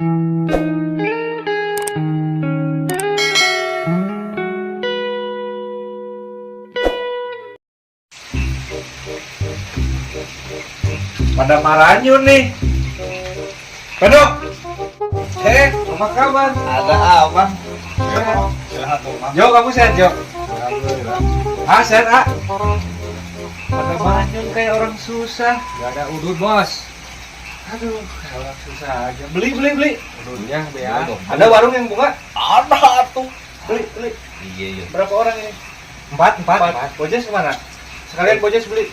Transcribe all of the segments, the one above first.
Pada maranyun nih. Pedro. Eh, apa kabar? Ada apa? Sehat, Jo, kamu sehat, Jo? Alhamdulillah. Ah, sehat, ah. Pada maranyun kayak orang susah. Gak ada udut, Bos. Aduh, kayak orang susah aja. Beli, beli, beli. Udutnya, Bea. Ada warung yang buka? Ada tuh. Beli, beli. Iya, iya. Berapa orang ini? Empat, empat, Empat. Bojes kemana? Sekalian Bojes beli.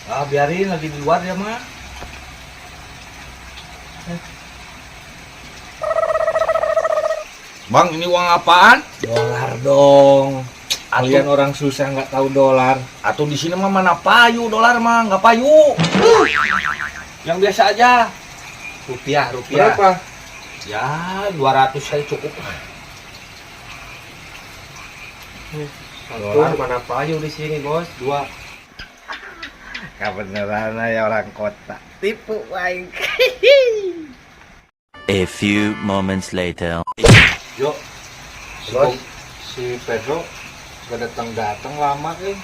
Ah, biarin lagi di luar ya, mah. Bang, ini uang apaan? Dolar dong. Kalian orang susah nggak tahu dolar. Atau di sini mah mana payu dolar mah, nggak payu. Yang biasa aja. Rupiah, rupiah. Berapa? Ya, 200 saya cukup. Dolar mana payu di sini, Bos? Dua. Kebenaran ya orang kota. Tipu aing. A few moments later. Jo, Bos. si Pedro gak datang-datang lama nih.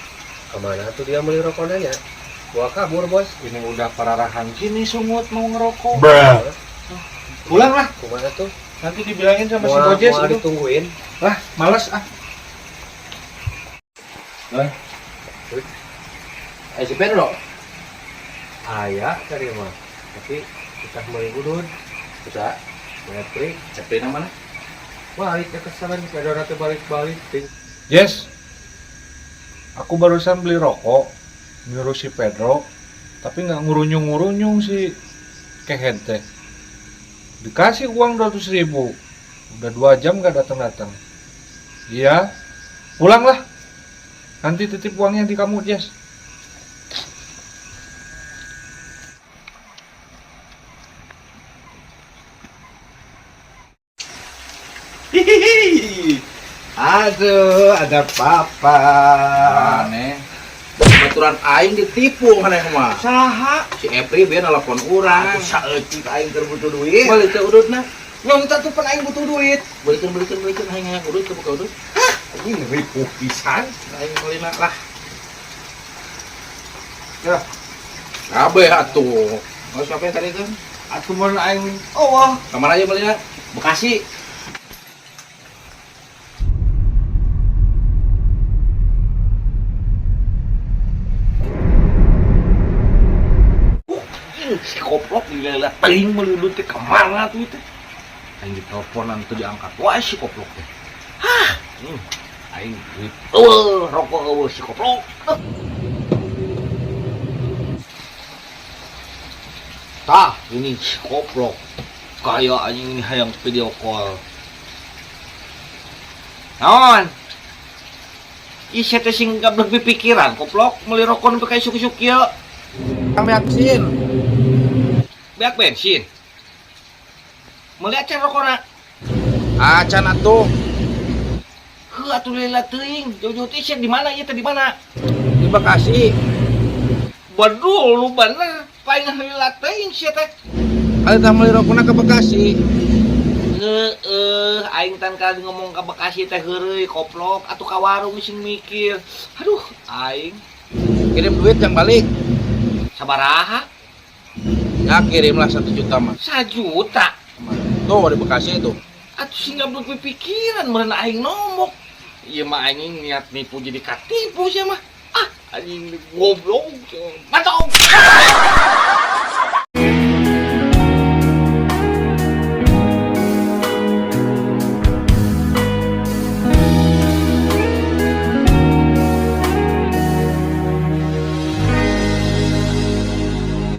Kemana tuh dia beli rokoknya ya? Gua kabur, Bos. Ini udah pararahan gini sungut mau ngerokok. Pulang lah, Kemana tuh? nanti dibilangin sama si Mau, Bojes mau itu. ditungguin. Lah, males ah. Eh, si Pedro. Aya tadi mah. Tapi kita beli udut. Bisa. Metri. Cepet mana? Balik ya kesalan Pedro nanti balik-balik. Yes. Aku barusan beli rokok, nyuruh si Pedro, tapi nggak ngurunyung-ngurunyung si kehed teh. Dikasih uang 200.000, udah 2 jam nggak datang-datang. Iya, pulanglah. Nanti titip uangnya di kamu, Jess. Hihihi. Aduh, ada papa. Aneh. Kebetulan aing ditipu mana mah. Saha? Si Epri biar nelpon urang. Saeutik aing keur butuh duit. Balik ke udutna. Nyonta tuh pan aing butuh duit. Belikan belikan belikan aing hayang udut kebuka udut. Ini ripuh pisan. Aing meulina lah. Ya. Kabeh atuh. Oh, siapa yang tadi itu? Atuh mun aing oh wah. Kamar aja belinya. Bekasi. Si koplok dileleh teuing meuli udut teh kamana tuh teh. Aing diteleponan teu diangkat wae si koplok teh. Hah, aing duit eueuh, rokok eueuh si koplok. Tah, ini si koplok. Kayak anjing ini hayang video call. Naon? Ih, saya teh sing gablek pikiran koplok meuli rokok nepi ka isuk-isuk kieu. Kang bensin. Beak bensin. Meuli acan rokona. Acan atuh. Heuh atuh lila teuing, jauh-jauh teh sia di mana ieu teh di mana? Di Bekasi. Waduh, lu bener. Paling lila teuing sia teh. Ada tah meuli rokona ke Bekasi. Heeh, aing tan kali ngomong ke Bekasi teh heureuy koplok atuh ka warung sing mikir. Aduh, aing Kirim duit yang balik. sabaraha? Ya kirimlah 1 juta mah. 1 juta. Tuh di Bekasi itu. Atuh sing gablek pikiran meureun aing nomok. Ieu mah anjing niat nipu jadi katipu sia mah. Ah, anjing goblok. Mantap.